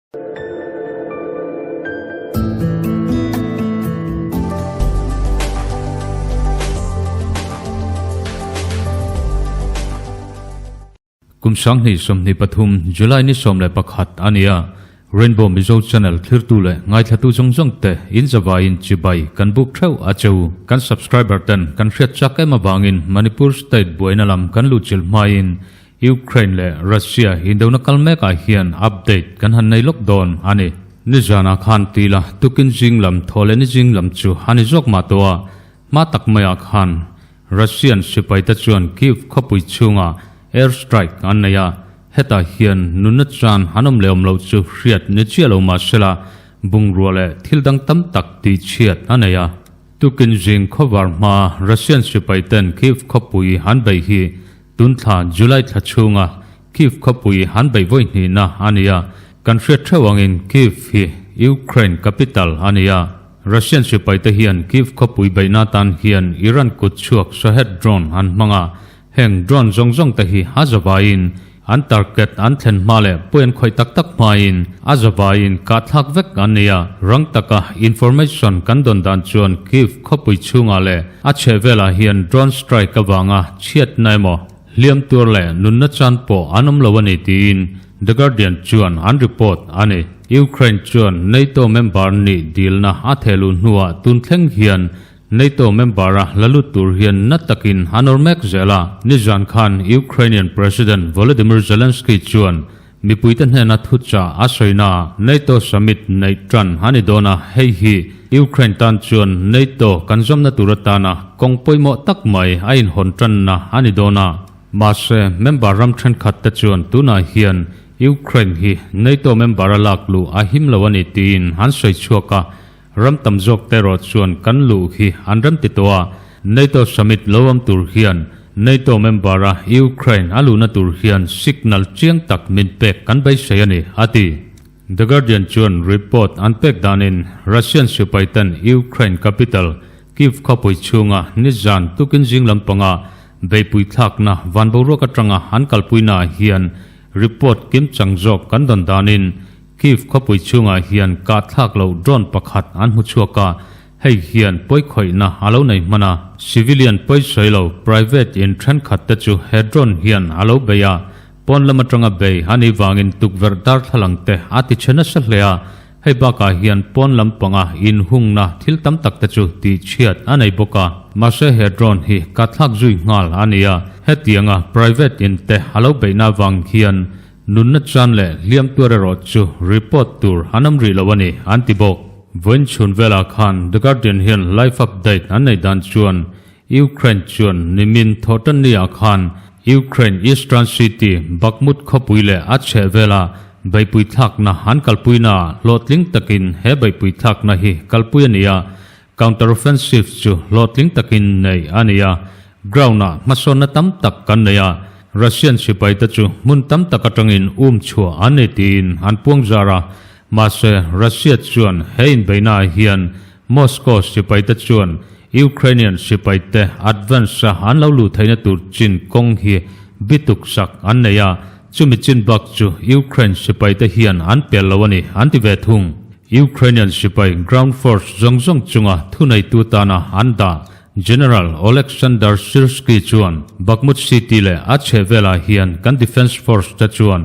Kum 2023 July ni 11 a ni a, Rainbow Mizo Channel thlirtu leh ngaithlatu zawng zawng te in zavaiin chibai kan buk theuh a cheu. Kan subscriber ten kan hriat chak em avangin Manipur State buaina lam kan luhchilh hmain Ukraine leh Russia indona kal mekah hian update kan han nei lawk dawn a ni. Nizanah khan tila tukin zing lam thaw leh ni zing lam chu a ni zawk mah tawh a, hma tak maiah khan Russian sipaite chuan Kyiv khawpui chhungah air strike an nei a, hetah hian nunna chan an awm leh awm loh chu hriat ni chiah lo mah sela bungrua leh thil dang tam tak tihchhiat a nei a. Tukin zing khawvar hmaa Russian sipaiten Kyiv khawpui an beih hi Tun thla July thla chhunga Kyiv khawpui han beih vawi hnihna a ni a, kan hriat theuh angin Kyiv hi Ukraine capital a ni a. Russian sipaite hian Kyiv khawpui beihna atan hian Iran kut chhuak Shahed drone an hmang a, heng drone zawng zawng te hi a zavaiin an target an thlen hma leh pawi an khawih tak tak hmain a zavaiin kahthlak vek an ni a. Rang taka information kan dawn dan chuan Kyiv khawpui chhungah leh A chhehvelah hian drone strike avanga chhiatna emaw, hliam tuar leh nunna chan pawh an awm lo a ni tiin The Guardian chuan an report a ni. Ukraine chuan NATO member nih dilna a thehluh hnuah tun thleng hian NATO member-a la lut tur hian na takin an awr mek zel a. Nizan khan Ukrainian President Volodymyr Zelensky chuan Mipuite hnena thuchah a sawina NATO summit neih tan a ni dawn a, hei hi Ukraine tan chuan NATO kan zawmna tur atana kawng pawimawh tak mai a inhawn tanna a ni dawn a. Mahse, member ram thenkhat te chuan tunah hian Ukraine hi NATO member a lak luh a him lo a ni tiin an sawi chhuak a, ram tam zawk te erawh chuan kan luh hi an rem ti tawh a, NATO summit lo awm tur hian NATO member a Ukraine a luhna tur hian signal chiang tak min pek kan beisei a ni, a ti. The Guardian chuan report an pek danin Russian sipaiten Ukraine capital Kyiv khawpui chhunga nizan tukin zing lampanga beihpui thlakna van boruak atanga an kalpuinaah hian report kimchang zawk kan dawn danin Kyiv khawpui chhungah hian kahthlak loh drone pakhat an hmu chhuak a, hei hian pawikhawihna a lo nei hman a. Civilian pawisawi lo private in thenkhat te chu he drone hian a lo bei a, pawn lam atanga bei a nih vangin tukverh darthlalang te a ti chhe nasa hle a, hei bakah hian pawn lampanga inhungna thil tam tak te chu tihchhiat a nei bawk a. Mahse he drone hi kahthlak zui nghal a ni a, hetianga private in te a lo beihna vang hian Nunna chan leh hliam tuar erawh chu report tur an awm rih lo a ni, an ti bawk. Vawiin chhun velah khan The Guardian hian live update an neih dan chuan Ukraine chuan nimin thawhtanni ah khan Ukraine eastern city Bakhmut khawpui leh a chhehvelah beihpui thlakna an kalpuina ah hlawhtling takin he beihpui thlakna hi kalpui a ni a, Counter-offensive chu hlawhtling takin neih a ni a, ground-ah hmasawnna tam tak kan nei a, Russian sipaite chu hmun tam tak atangin um chhuah an ni tiin an puang zar a, mahse Russia chuan he inbeihnaah hian Moscow sipaite chuan Ukrainian sipaite advance-a an lo luh theihna tur chin kawng hi bituk sak an nei a, chumi chin bak chu Ukraine sipaite hian an pel lo a ni an ti ve thung. Ukrainian sipai ground force zawng zawng chunga thuneitu tana an dah General Oleksandr Syrskyi chuan Bakhmut city leh a chhehvelah hian kan defence force te chuan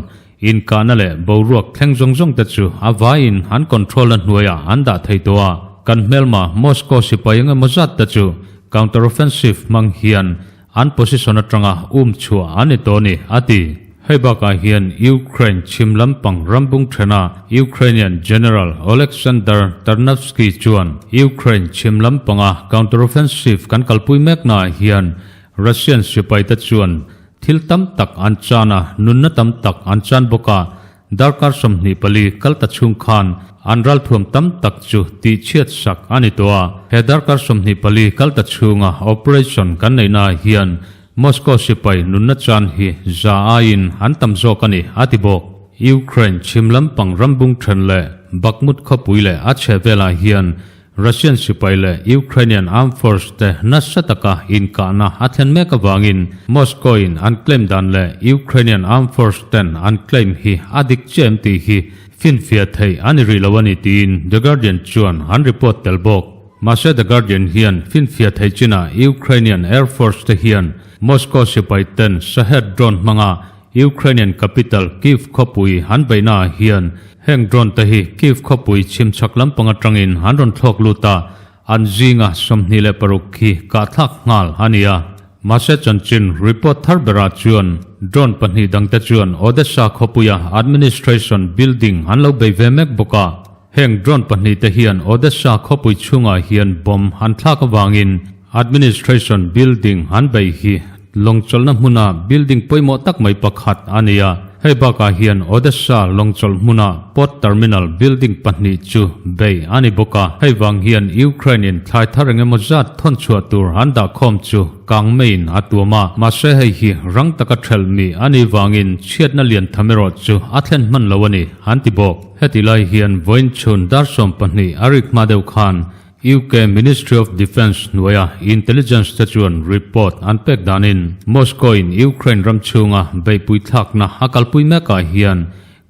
inkahna leh boruak thleng zawng zawng te chu a vaiin an control na hnuaiah an dah thei tawh a, kan hmelma Moscow sipai eng emaw zat te chu counter-offensive hmang hian An position atanga um chhuah an ni tawh a ni, a ti. Hei bakah hian Ukraine chhim lampang rambung thena Ukrainian General Oleksandr Tarnavsky chuan Ukraine chhim lampanga counteroffensive kan kalpui meknaah hian Russian sipaite chuan thil tam tak an chan a, nunna tam tak an chan bawk a, Darkar 24 kal ta chhung khan an ralthuam tam tak chu tihchhiat sak a ni tawh a. He darkar 24 kal ta chhunga operation kan neihnaah hian Moscow sipai nunna chan hi za aiin an tam zawk a ni, a ti bawk. Ukraine chhim lampang rambung then leh Bakhmut khawpui leh a chhehvelah hian Russian sipai leh Ukrainian armed force te nasa taka inkahna a thlen mek avangin Moscow in an claim dan leh Ukrainian armed force ten an claim hi a dik chiah em tih hi Finfiah theih a ni rih lo a ni tiin The Guardian chuan an report tel bawk. Mahse The Guardian hian finfiah theih chinah Ukrainian Air Force te hian Moscow sipai ten Shahed drone hmanga Ukrainian capital Kyiv khawpui an beihnaah hian heng drone te hi Kyiv khawpui chhimchhak lampang atangin an rawn thlawk lut a, An zinga 26 khi kahthlak nghal a ni a. Mahse chanchin report thar berah chuan drone pahnih dangte chuan Odesa khawpuia administration building an lo bei ve mek bawk a. Heng drone pahnihte hian Odesa khawpui chhungah hian bomb an thlak avangin administration building an bei hi Lawngchawlhna hmuna building pawimawh tak mai pakhat a ni a, hei bakah hian Odessa lawngchawlh hmuna port terminal building pahnih chu bei a ni bawk a, hei vang hian Ukraine in thlai thar eng emaw zat thawn chhuah tur an dah khawm chu kang meiin a tuam a, mahse hei hi rang taka ṭhelh mi a nih vangin chhiatna lian tham erawh chu a thlen hman lo a ni, an ti bawk. Heti lai hian vawiin chhun dar 12 a rik hma deuh khan UK Ministry of Defence hnuaia intelligence te chuan report an pek danin Moscow in Ukraine ram chhunga beihpui thlakna a kalpui mekah hian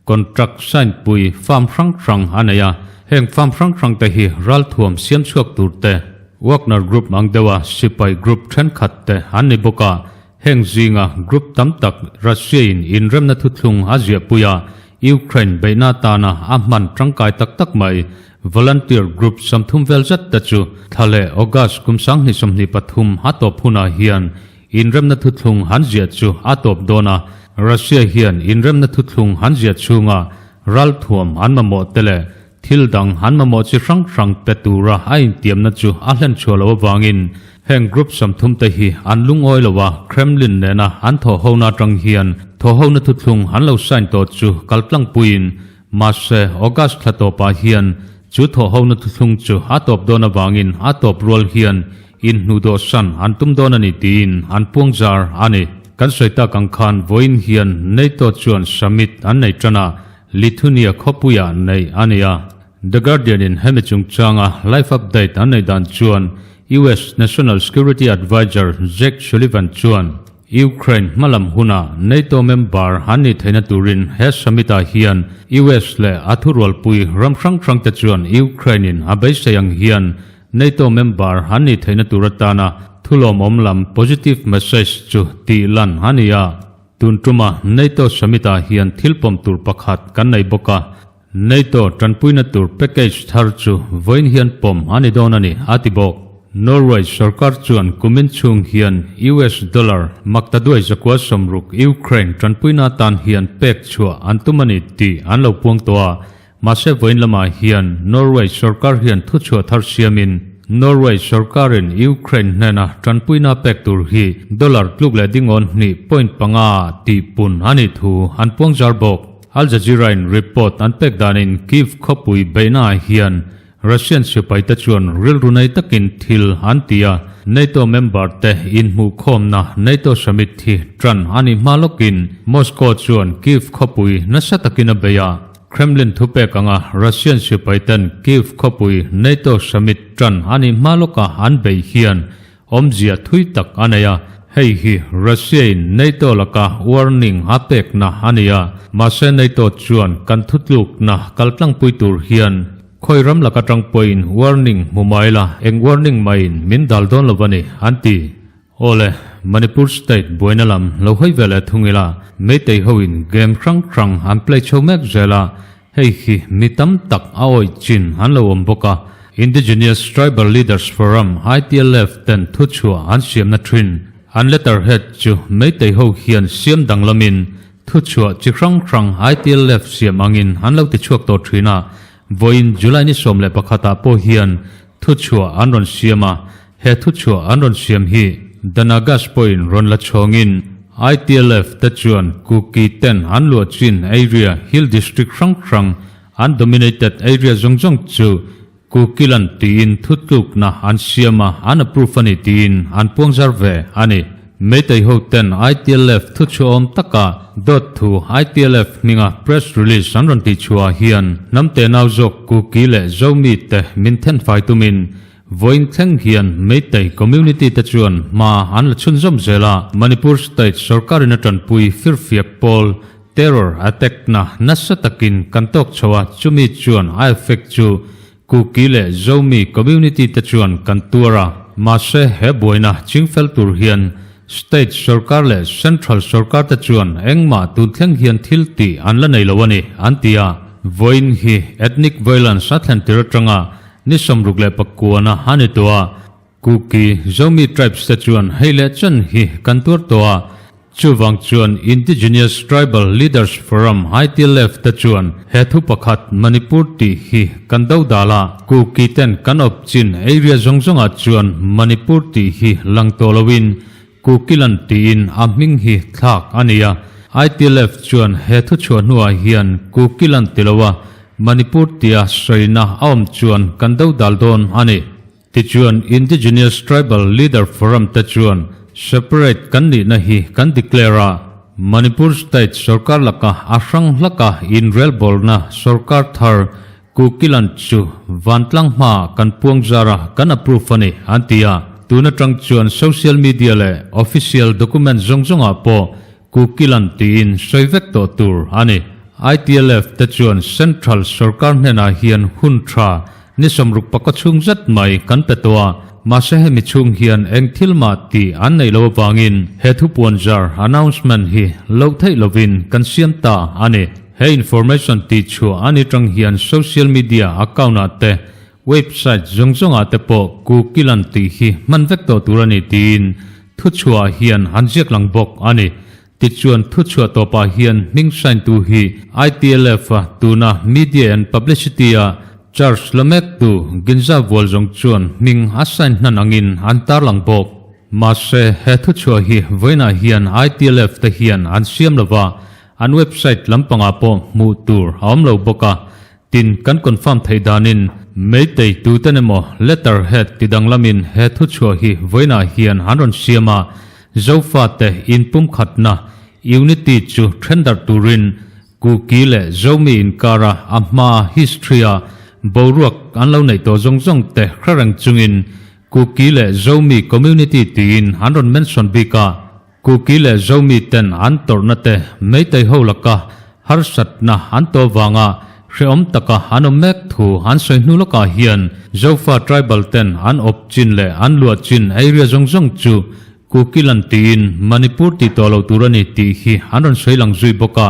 contract sign pui farm hrang hrang a nei a, heng farm hrang hrang te hi ralthuam siam chhuak tur te, Wagner Group ang deuha sipai group thenkhat te an ni bawk a, heng zinga group tam tak Russia in inremna thuthlung a ziahpui a, Ukraine beihna atana a hman tangkai tak tak mai. Volunteer group 30 vel zet te chu thla leh August kum 2023 a tawp hunah hian inremna thuthlung han ziah chu a tawp dawn a, Russia hian inremna thuthlung han ziah chhunga ralthuam an mamawh te leh thil dang an mamawh chi hrang hrang pe tura a intiamna chu a hlen chhuah loh avangin heng group 30 te hi an lungawi lo a, Kremlin nena an thawhhona atang hian thawhhona thuthlung an lo sign tawh chu kaltlangpuiin Mahse, August thla tawpah hian chu thawhhona thuthlung chu a tawp dawn avangin a tawp rual hian inhnuhdawhsan an tum dawn a ni tiin an puangzar a ni. Kan sawi tak ang khan vawiin hian NATO chuan summit an nei tan a, Lithuania khawpuiah neih a ni a. The Guardian in hemi chungchanga live update an neih dan chuan US National Security Adviser Jake Sullivan chuan Ukraine hmalam huna NATO member an nih theihna turin he summit-ah hian US leh a thurualpui ram hrang hrangte chuan Ukraine-in a beisei ang hian NATO member an nih theihna tur atana thulawmawm lam positive message chu tih lan a ni a. Tun tuma NATO summit-ah hian thil pawm tur pakhat kan nei bawk a, NATO tanpuina tur package thar chu vawiin hian pawm a ni dawn a ni, a ti bawk. Norway sorkar chuan kumin chhung hian US dollar maktaduai 160 Ukraine tanpuina atan hian pek chhuah an tum a ni tih an lo puang tawh a, mahse vawiin lamah hian Norway sorkar hian thuchhuah thar siamin Norway sorkarin Ukraine hnena tanpuina pek tur hi dollar tluk leh dingawn hnih point panga tih pun a nih thu an puang zar bawk. Al Jazeera-in report an pek danin Kyiv khawpui beihnaah hian Russian sipaite chuan rilru nei takin thil an ti a, NATO member te inhmuhkhawmna NATO summit hi tan a nih hma lawkin Moscow chuan Kyiv khawpui nasa takin a bei a. Kremlin thupek anga Russian sipaiten Kyiv khawpui NATO summit tan a nih hma lawka an beih hian Awmzia thui tak a nei a, hei hi Russia-in NATO laka warning a pekna a ni a, mahse NATO chuan kan thutlukna kaltlangpui tur hian khawi ram laka tang pawhin warning hmu mai la, eng warning maiin min dal dawn lo a ni, an ti. Awle, Manipur state buaina lam lo hawi ve leh thung ila, Meitei hoin game hrang hrang an play chho mek zel a, Hei hi mi tam tak a awih chin an lo awm bawk a, Indigenous Tribal Leaders Forum, ITLF, ten thuchhuah an siamna thin. An letterhead chu Meitei ho hian siam danglamin thuchhuah chi hrang hrang ITLF siam angin an lo tichhuak tawh thin a, vawiin July ni 11 ah pawh hian thuchhuah an rawn siam a, He thuchhuah an rawn siam hi The Nagas pawhin rawn la chhawngin ITLF te chuan Kuki ten an luah chin area hill district hrang hrang an dominated area zawng zawng chu Kukiland tiin thutlukna an siam a, an approve a ni tiin an puangzar ve a ni. Meitei ho ten ITLF thuchhuah awm taka dawt thu ITLF hminga press release an rawn tihchhuah ah hian hnam tenau zawk Kuki leh Zomi te min thenfai tumin Vawiin thleng hian Meitei community te chuan hma an la chhunzawm zel a, Manipur state sorkarin a tanpui firfiak pawl Terror attack na nasa takin kan tawk chho a, chumi chuan a effect chu Kuki leh Zomi community te chuan kan tuar a. Mahse he buaina chingfel tur hian State sorkar leh Central sorkar te chuan engmah tun thleng hian thil tih an la nei lo a ni, an ti a. Vawiin hi ethnic violence a thlen tir atanga ni 61 a a ni tawh a. Kuki Zomi tribes te chuan hei leh chen hi kan tuar tawh a, chuvang chuan Indigenous Tribal Leaders Forum, ITLF, te chuan he thu pakhat Manipur tih hi kan do dal a, Kuki ten kan awp chin area zawng zawngah chuan Manipur tih hi lang tawh loin Kukilan tiin a hming hi thlak a ni a. ITLF chuan he thu chhuah hnuah hian Kukilan ti loa Manipur tia sawina a awm chuan kan do dal dawn a ni. Tichuan, Indigenous Tribal Leader Forum te chuan separate kan nihna hi kan declare a, Manipur State sorkar laka a hrang hlaka inrelbawlna sorkar thar Kukiland chu vantlang hmaah kan puang zar a, kan approve a ni, an ti a. Tun atang chuan social media leh official document zawng zawngah pawh Kukiland tiin sawi vek tawh tur a ni. ITLF te chuan Central sorkar hnenah hian hun tha ni 60 pakaw chhung zet mai kan pe tawh a, mahse hemi chhung hian eng thil mah tih an neih loh avangin he thupuan zar, announcement, hi loh theih lovin kan siam ta a ni. He information tih chhuah a ni tang hian social media account ah te, website zawng zawngah te pawh Kukiland tih hi hman vek tawh tur a ni tiin Thuchhuah hian an ziak lang bawk a ni. Tichuan thuchhuah tawpah hian hming sign tu hi ITLF a tuna Media and Publicity a charge la mek tu Ginza Vual zawng chuan hming a sign hnan angin an tarlang bawk. Mahse he thuchhuah hi vawiinah hian ITLF te hian an siam lova, an website lampangah pawh hmuh tur a awm lo bawk a. Tin, kan confirm theih danin Meitei tuten emaw letter head ti danglamin he thuchhuah hi vawiinah hian an rawn siam a, Zofate inpumkhatna, unity, chu then darh turin Kuki leh Zomi inkara a hmaa history-a boruak an lo neih tawh zawng zawng te hre reng chungin Kuki leh Zomi community tiin an rawn mention bik a. Kuki leh Zomi ten an tawrhna te Meitei ho laka harsatna an tawh vanga hrehawm taka an awm mek thu an sawi hnu lawkah hian Zofa tribal ten an awp chin leh an luah chin area zawng zawng chu Kukiland tiin Manipur tih tawh lo tur a ni tih hi an rawn sawi lang zui bawk a,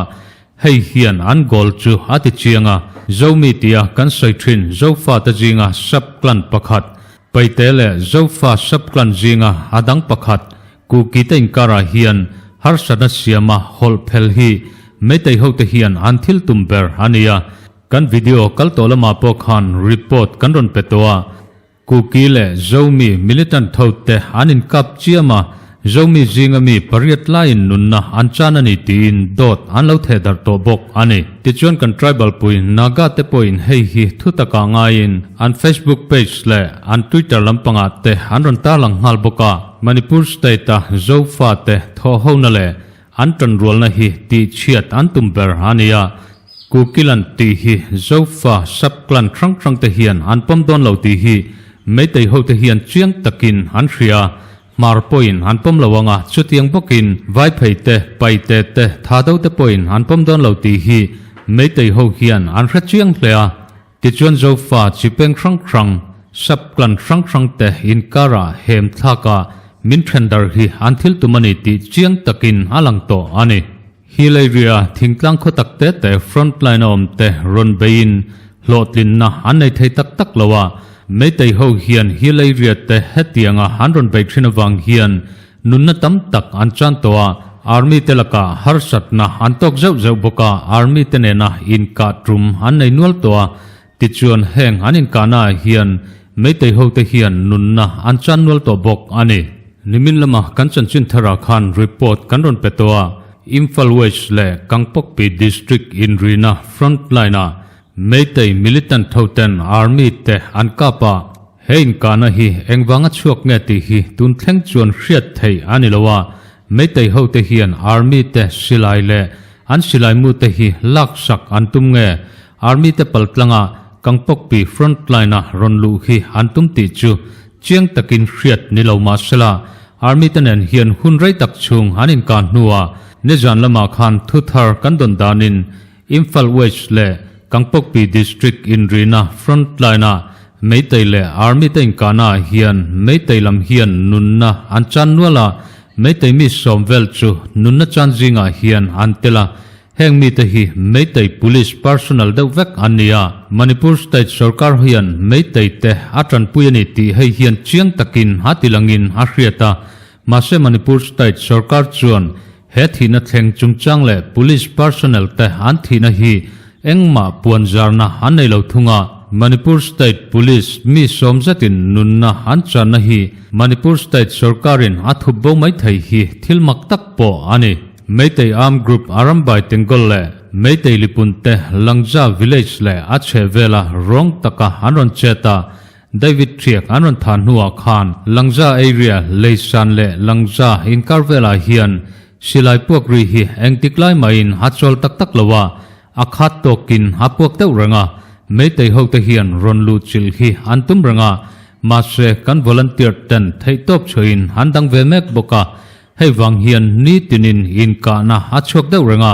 hei hian an goal chu a ti chiang a, Zomi tia kan sawi thin Zofa te zinga sub-clan pakhat Paite leh Zofa sub-clan zinga a dang pakhat Kuki te inkarah hian harsatna siama hawlh phel hi Meitei hote hian an thil tum ber a ni a, kan video kal tawh lamah pawh khan report kan rawn pe tawh a, Kuki leh Zomi militant hote an inkap chiam a, Zomi zinga mi pariat laiin nunna an chan a ni tiin dawt an lo theh darh tawh bawk a ni. Tichuan kan tribal pui Naga te pawhin hei hi thu takah ngaiin an Facebook page leh an Twitter lampangah te an rawn tarlang nghal bawk a. Manipur state-a Zofa te thawhhona leh an tanrualna hi tihchhiat an tum ber a ni a, Kukilan tih hi Zofa sub-clan hrang hrang te hian an pawm dawn lo tih hi Meitei hote hian chiang takin an hria. Hmar pawhin an pawm lo ang a, chutiang bawkin Vaiphei te, Paite te, Thado te pawhin an pawm dawn lo tih hi Meitei ho hian an hre chiang hle a. Tichuan Zofa chi peng hrang hrang, sub-clan hrang hrang te inkarah hem thlakah min then dar hi an thil tum a ni tih chiang takin a lang tawh a ni. Hill area thingtlang khaw tak te te frontline a awm te rawn beiin hlawhtlinna an nei thei tak tak lo a, Meitei ho hian Hill area te hetianga an rawn beih thin avang hian Nunna tam tak an chan tawh a, Army te lakah harsatna an tawk zeuh zeuh bawk a, Army te nena inkah tum an nei nual tawh a, tichuan heng an inkahna ah hian Meitei ho te hian nunna an chan nual tawh bawk a ni. Nimin lama kan chanchin tharah khan report kan rawn pe tawh a, Imphal West leh Kangpokpi District inrina front line ah Meitei militant ho ten Army te an kap a, He inkahna hi engvanga chhuak nge tih hi tun thleng chuan hriat theih a ni lo a, Meitei hote hian Army te silai leh an silai mu te hi laksak an tum nge Army te paltlanga Kangpokpi frontline a rawn luh hi an tum tih chu chiang takin hriat ni lo mahsela Army te nen hian hun rei tak chhung an inkah hnuah. Nizan lamah khan thu thar kan dawn danin Imphal West leh Kangpokpi District inrina front line-ah Meitei leh Army te inkahna ah hian Meitei lam hian nunna an chan nual a, Meitei mi sawm vel chu nunna chan zingah hian an tel a, heng mite hi Meitei Police personnel deuh vek an ni a, Manipur State sorkar hian Meitei te a tanpui a ni tih hei hian chiang takin a tilangin a hriat a, mahse Manipur State sorkar chuan He thihna thleng chungchang leh Police personnel te an thihna hi engmah puan zarna an nei lo thung a, Manipur State Police mi sawm zetin nunna an channa hi Manipur State sorkarin a thup bo mai thei hi thil mak tak pawh a ni. Meitei Armed Group Arambai Tengol leh Meitei Lipun te Langja Village leh a chhehvela rawng taka an rawn chet a, David Thiak an rawn thah hnuah khan Langza area Leisan leh Langza inkar velah hian silai puak ri hi engtik lai mahin a chawl tak tak lo a, a khat tawkin a puak deuh reng a, Meitei hote hian rawn luh chilh hi an tum reng a, mahse kan volunteer ten theihtawp chhuahin an dang ve mek bawk a, hei vang hian nitinin inkahna a chhuak deuh reng a,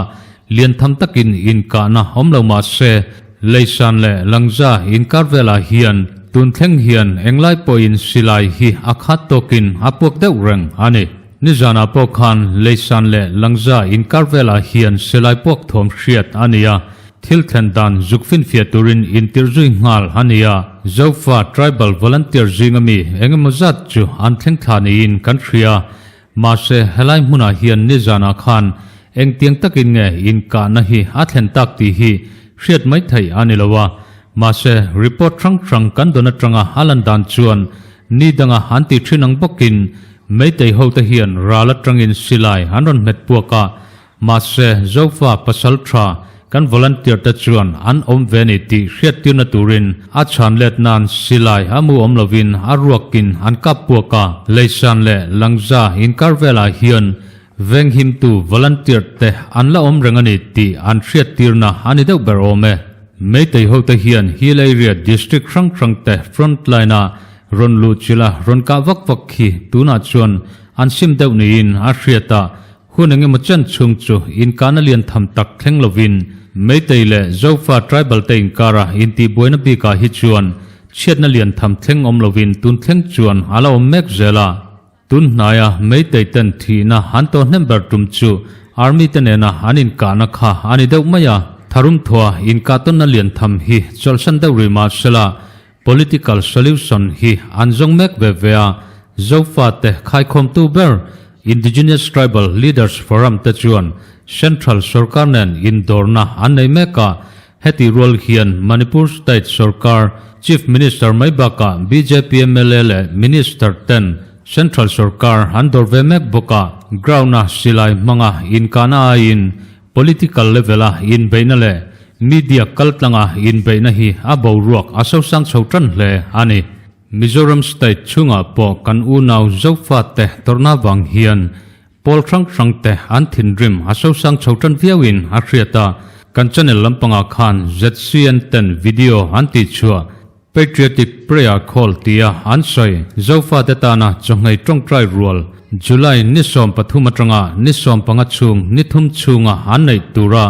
lian tham takin inkahna awm lo mah se, Leisan leh Langza inkar velah hian tun thleng hian englai pawhin silai hi a khat tawkin a puak deuh reng a ni. Nizanah pawh khan Leisan leh Langza inkar velah hian silai puak thawm hriat a ni a, thil thlen dan zuk finfiah turin intirh zui nghal a ni a, Zofa Tribal Volunteer zinga mi engemaw zat chu an thleng thla niin kan hria. Mahse, helai hmunah hian nizanah khan engtiang takin nge inkahna hi a thlen tak tih hi hriat mai theih a ni lo a. Mahse, report hrang hrang kan dawn atanga a lan dan chuan ni danga an tih thin ang bawkin Meitei hote hian ral atangin silai an rawn hmet puak a, Mahse, Zofa pasal tha kan volunteer te chuan an awm ve ni tih hriattirna turin a chhan let nan silai a mu awm lovin a ruakin an kap puak a, Leisan leh Langza inkar velah hian venghimtu volunteer te an la awm reng a ni tih an hriattirna a ni deuh ber awm e. Meitei hote hian Hill Area District hrang hrang te front line a rawn luh chilh a rawn kah vak vak khi tunah chuan an sim deuh niin a hriat a, Hun engemaw chen chhung chu inkahna lian tham tak thleng lovin Meitei leh Zofa tribal te inkara intihbuaina bikah hi chuan chhiatna lian tham thleng awm lovin tun thleng chuan a la awm mek zel a. Tun hnaia Meitei ten thihna an tawh hnem ber tum chu Army te nena an inkahna kha a ni deuh mai a. Tharum thua inkahtawnna lian tham hi chawlhsan deuh rih mah sela Political solution hi an zawng mek ve ve a, Zofa te khaikhawmtu ber Indigenous Tribal Leaders Forum te chuan Central sorkar nen indawrna an nei mek a, heti rual hian Manipur State sorkar Chief Minister mai bakah bjp mla leh Minister ten Central sorkar an dawr ve mek bawk a, ground-a silai hmanga inkahna aiin Political level-a inbeihna leh media kaltlanga inbeihna hi a boruak a sosang chho tan hle a ni. Mizoram state chhungah pawh kan unau Zofate tawrhna vang hian pawl hrang hrangte an thinrim a sosang chho tan viauin a hriat a, kan channel lampangah khan ZCN ten video an tihchhuah Patriotic Prayer Call tia an sawi Zofate tana chawhngei tawngtai rual July ni 13 atanga ni 15 chhung ni thum chhunga an neih tura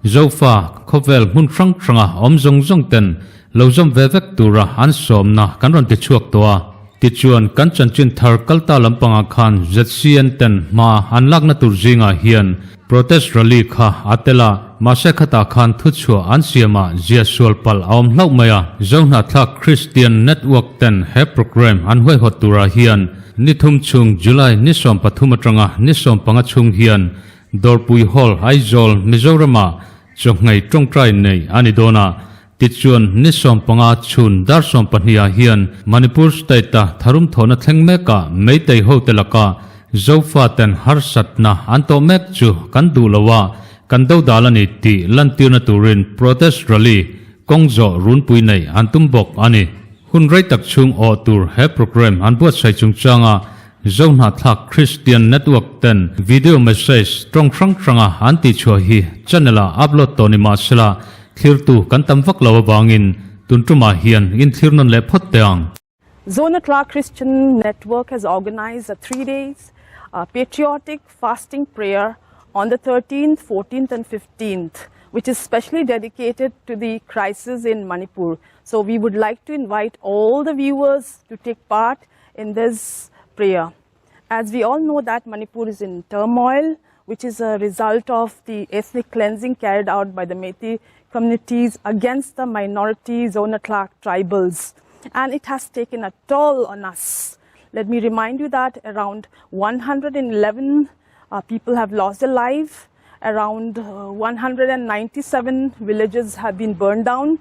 Zofa khawvel hmun hrang hranga awm zawng zawng ten lo zawm ve vek tura an sawmna kan rawn ti chhuak tawh a. Tichuan kan chanchin thar kalta lampangah khan ZCN ten hma an lakna tur zingah hian Protest rally kha a tel a, mahse khatah khan thuchhuah an siamah zia sual palh a awm hlauh mai a. Zohnahthlak Christian Network ten he programme an huaihawt turah hian ni thum chhung July ni 13 atanga ni 15 chhung hian Dawrpui Hall, Aizawl, Mizoramah chawhngei tawngtai nei a ni dawn a. Tichuan ni 15 chhun dar 12 ah hian Manipur State-a tharum thawhna thleng mekah Meitei hote laka Zofa ten harsatna an tawh mek chu kan duh lo a, kan dodal a ni tih lantirna turin protest rally kawng zawh runpui neih an tum bawk a ni. Hun rei tak chhung awh tur he programme an buatsaih chungchanga Zohnahthlak Christian Network ten video message tawng hrang hranga an tihchhuah hi channel-ah upload tawh ni mahsela thlirtu kan tam vak lo avangin tun tumah hian inthlir nawn leh phawt teh ang. Zohnahthlak Christian Network has organised a 3 days patriotic fasting prayer. on the 13th, 14th and 15th, which is specially dedicated to the crisis in Manipur. So we would like to invite all the viewers to take part in this prayer. As we all know that Manipur is in turmoil, which is a result of the ethnic cleansing carried out by the Meitei communities against the minority Zohnahthlak tribals. And it has taken a toll on us. Let me remind you that around 111 uh, people have lost their life, around uh, 197 villages have been burned down,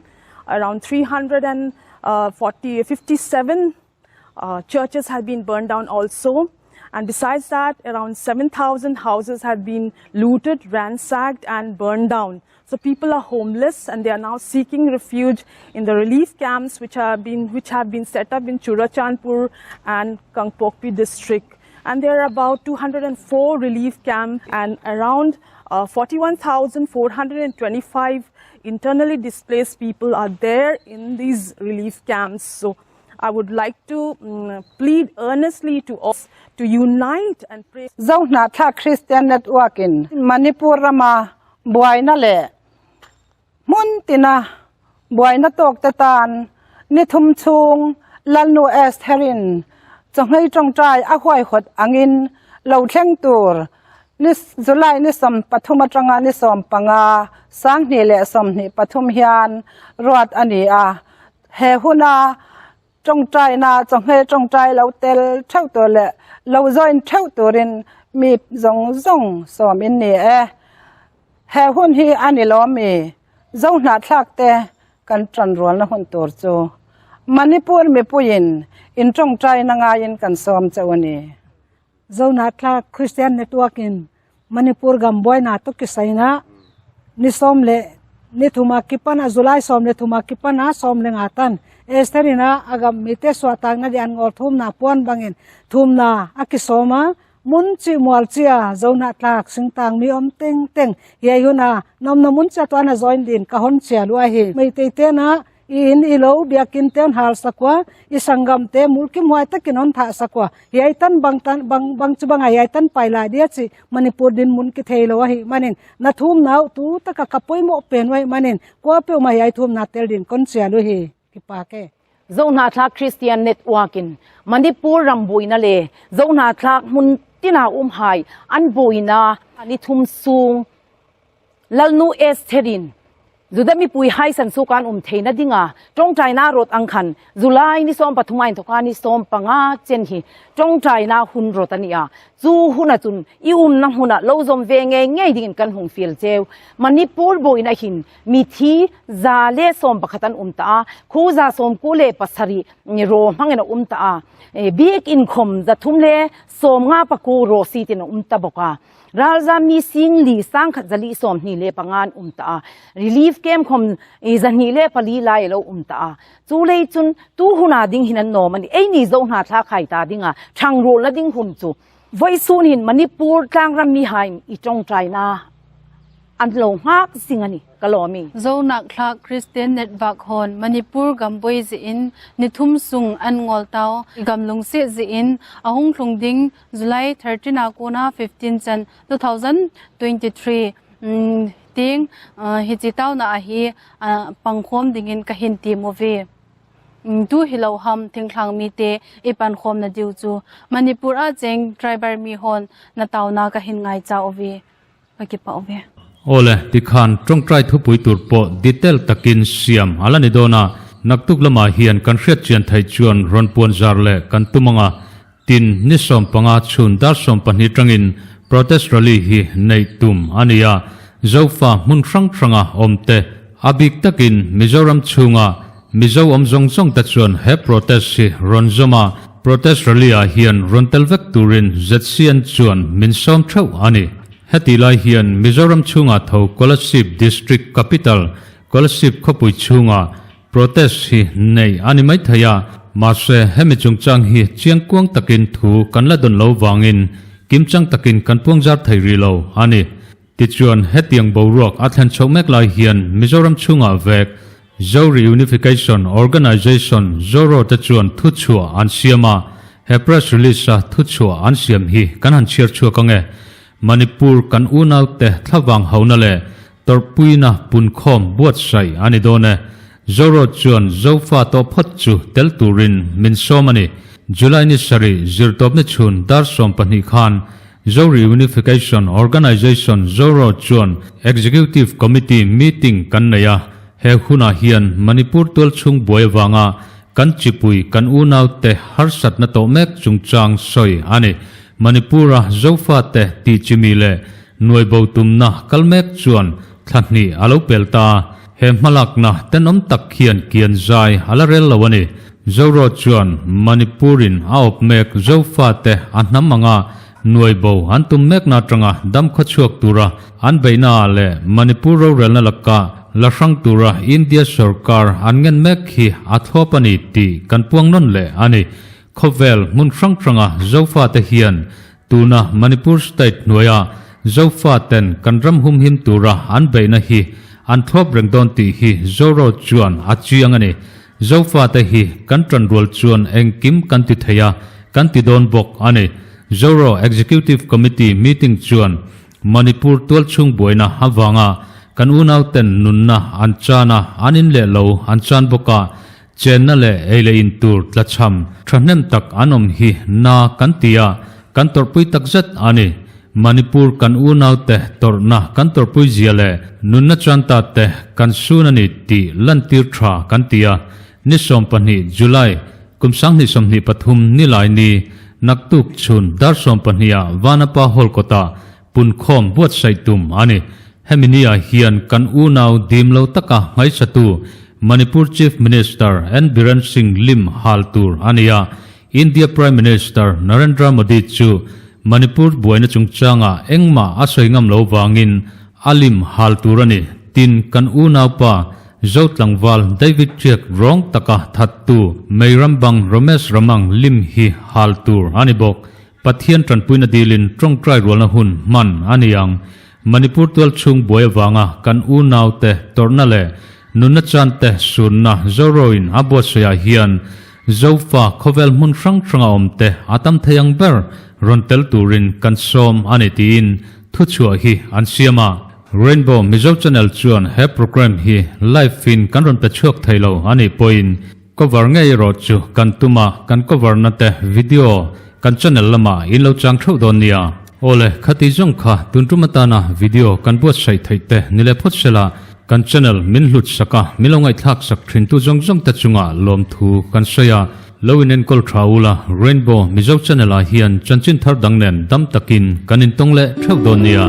around 340, 57 uh, churches have been burned down also. And besides that, around 7,000 houses have been looted, ransacked, and burned down. So people are homeless and they are now seeking refuge in the relief camps which have been, which have been set up in Churachandpur and Kangpokpi district. And there are about 204 relief camps and around uh, 41,425 internally displaced people are there in these relief camps. So I would like to um, plead earnestly to us to unite and pray. Zohnahthlak Christian Network in Manipur rama buaina leh hmun tina buaina tawk te tan ni thum chhung Lalnu Estherin chawhmei tawngtai a huaihawt angin lo thleng tur ni July ni 13 atanga ni 15 2023 hian ruat a ni a. He huna Tawngtaina chawhmeh tawngtai lo tel theuh tur leh lo join theuh turin mi zawng zawng sawm in ni e. He hun hi a ni lo mi Zohnahthlak te kan tanrualna hun tur chu Manipur mipuiin in tawngtaina ngaiin kan sawm chauh a ni. Zohnahthlak Christian Network in Manipur gam buaina tu kisaina ni 13 a kipana July 13 a kipana 15 tan Estherina agam mite suatak na di an ngol thum na puan bangin thum na a kisoma mun chi mual chia Zohnahthlak singtang mi om teng teng hiai huna nom na mun cha tuan a join din ka hon chia lu a hi meitei te na I in i lo biakin te an hal sakua, i sangam te mulkim huai takin an thah sakua. Hi ai tan bang tan bang bang chu banga hi ai tan pai lai dia chi Manipur din mun ki thei lo a hi manin na thum nau tu taka ka pawimawh pen uai manin kua peu ma hi ai thum na tel din kawn chia lu hi ki pa ke. Zohnahthlak Christian Network in Manipur ram buaina leh Zohnahthlak hmun tina um hai an buaina ni thum sung Lalnu Estherin Juda mipui haisan chu kan um theihna dinga tawngtaina rawt ang khan July ni 13 a inthawk a ni 15 chen hi tawngtaina hun rawt a ni a, chu huna chun i umna hmunah lo zawm ve ngei ngei dingin kan hung fil cheu. Manipur buaina hin mithi 111 an um ta a, khu 97 raw hmangin a um ta a, bik inkhawm 359 raw seat in a um ta bawk a. Ralzam mi sing li 10,000 425 an um ta a, relief camp khom 204 lai lo um ta a. Chu lei chun tu huna ding hin an nom ani ei ni zo hna thla khai ta ding a thang rul na ding hun chu voi sun hin Manipur tlangram mi hain i tong trai na an lo hngak zing ani ka lo mi. Zonak Thlak Christian Network hon Manipur gamboi zi in nithum sung an ngol tau gam lungsi zi in ahung thlung ding July 13 ah kuna 15 chan 2023 ting hi chi tau na hi pangkhom dingin ka hin ti movie tu hi lo ham thingthlang mi te i pan khom na diu chu Manipur a cheng driver mi hon na tau na ka hin ngai cha ovi ka ki pa ovi. Awle, tikhan tawngtai thupui tur pawh detail takin siam a la ni dawn a, naktuk lamah hian kan hriat chian theih chuan rawn puan zar leh kan tum ang a, tin ni 15 chhun dar 12 tangin protest rally hi neih tum a ni a, Zofa hmun hrang hranga awm te a bik takin Mizoram chhunga Mizo awm zawng zawng te chuan he protest hi rawn zawm a, protest rally ah hian rawn tel vek turin ZCN chuan min sawm theuh a ni. Heti lai hian Mizoram chhungah tho Kolasib District Capital, Kolasib khawpui chhungah protest hi nei a ni maithei a, mahse hemi chungchang hi chiangkuang takin thu kan la dawn lo vangin kimchang takin kan puangzar thei rih lo a ni. Tichuan hetiang boruak a thlen chhoh mek lai hian Mizoram chhungah vek Zo Reunification Organization, ZORO, te chuan thuchhuah an siam a, he press release a thuchhuah an siam hi kan han chhiar chhuak ang e. Manipur kan unaute thlavang hona leh tawrhpuina punkhawm buatsaih a ni dawn e. Zoro chuan Zofa tawh phawt chu tel turin min sawm a ni. July ni sarih zirtawpni chhun dar 12 khan Zo Reunification Organisation Zoro chuan Executive Committee meeting kan nei a, he hunah hian Manipur tualchhung buai avanga kan chipui kan unaute harsatna tawh mek chungchang sawi a ni. Manipur-a Zofate tih chimi leh nuaibo tumna kal mek chuan thla hnih a lo pel ta. He hmalakna tenawm tak hian kian zai a la rel lo a ni. Zoro chuan Manipur-in a awp mek Zofate a hnam anga nuaibo an tum mekna atanga dam khawchhuak tura an beihnaah leh Manipur rorelna laka la hrang tura India sorkar an ngen mek hi a thlawp a ni tih kan puang nawn leh a ni. Khawvel hmun hrang hranga Zofate hian tuna Manipur state hnuaia Zofaten kan ram humhim tura an beihna hi an thlawp reng dawn tih hi Zoro chuan a chiang a ni. Zofate hi kan tanrual chuan engkim kan ti thei a, kan ti dawn bawk a ni. Zoro Executive Committee meeting chuan Manipur tualchhung buaina avanga kan unauten nunna an chan a, an in leh lo an chan bawk a, Chenna leh ei leh in tur tlachham thahnem tak an awm hi na kan ti a, kan tawrhpui tak zet a ni. Manipur kan unaute tawrhna kan tawrhpui zia leh nunna chuan ta te kan sun a ni tih lantir tha kan ti a. Ni 12 July kum 2023 nilai ni naktuk chhun dar 12 ah Vanapa Hall kawtah punkhawm buatsaih tum a ni. Hemi nia hian kan unau dim lo taka ngaihsatu Manipur Chief Minister N Biren Singh lim hal tur a ni a. India Prime Minister Narendra Modi chu Manipur buaina chungchanga engmah a sawi ngam lo vangin a lim hal tur a ni. Tin, kan unaupa Zotlangval David Chiak rawng taka thattu Meirambang Ramesh Ramang lim hi hal tur a ni bawk. Pathian tanpuina dilin tawngtai rualna hun hman a ni ang. Manipur tual chhung buai avanga kan unaute tawrhna leh nunna chante sunna Zoroin a buatsawiah hian Zofa khawvel hmun hrang hranga awmte a tam thei ang ber rawn tel turin kan sawm a ni tiin thuchhuah hi an siam a. Rainbow Mizo Channel chuan he programme hi live in kan rawn pe chhuak thei lo a nih pawhin Cover ngei erawh chu kan tum a, kan cover na te video kan channel lamah in lo chang theuh dawn nia. Awle, khati zawng kha tun tum atana video kan buatsaih theih te ni leh phawt sela, kan channel min hlut sak a, min lo ngaihthlak sak thin tu zawng zawng te chungah lawmthu kan sawi a, lo in enkawl tha ula, Rainbow Mizo channel ah hian chanchin thar dang nen dam takin kan intawng leh theuh dawn nia.